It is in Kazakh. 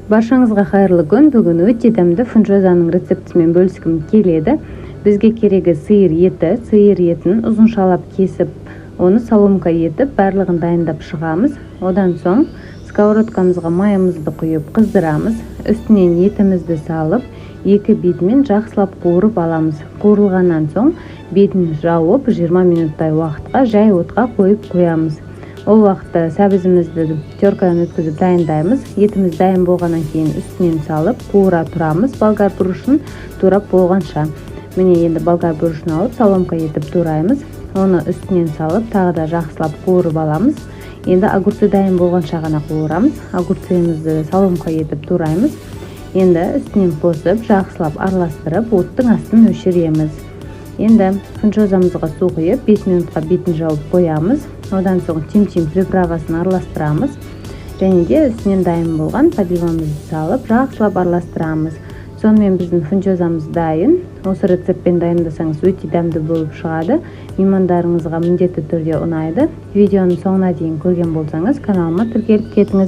Баршаңызға қайырлы күн! Бүгін өте дәмді фунчозаның рецептімен бөліскім келеді. Бізге керегі сиыр еті. Сиыр етін ұзыншалап кесіп, оны соломка етіп, барлығын дайындап шығамыз. Одан соң сковородкамызға майымызды құйып, қыздырамыз. Үстінен етімізді салып, екі бетімен жақсылап қуырып аламыз. Қуырылғаннан соң бетін жауып, 20 минуттай уақытқа жай отқа қойып қоямыз. Ол уақытта сәбізімізді теркадан өткізіп дайындаймыз. Етіміз дайын болғаннан кейін үстінен салып, қуыра тұрамыз болгар бұрышын турап болғанша. Міне, енді болгар бұрышын алып, соломка етіп тураймыз. Оны үстінен салып, тағы да жақсылап қуырып аламыз. Енді огурцы дайын болғанша ғана қуырамыз. Огурцымызды соломка етіп тураймыз. Енді үстінен қосып, жақсылап араластырып, оттың астын өшіреміз. Енді фунчозамызға су құйып, 5 минутқа бетін жауып қоямыз. Одан соң тим-тим приправасын араластырамыз және де үстінен дайын болған подливамызды салып, жақсылап араластырамыз. Сонымен, біздің фунчозамыз дайын. Осы рецептпен дайындасаңыз, өте дәмді болып шығады. Меймандарыңызға міндетті түрде ұнайды. Видеоның соңына дейін көрген болсаңыз, каналыма тіркеліп кетіңіз.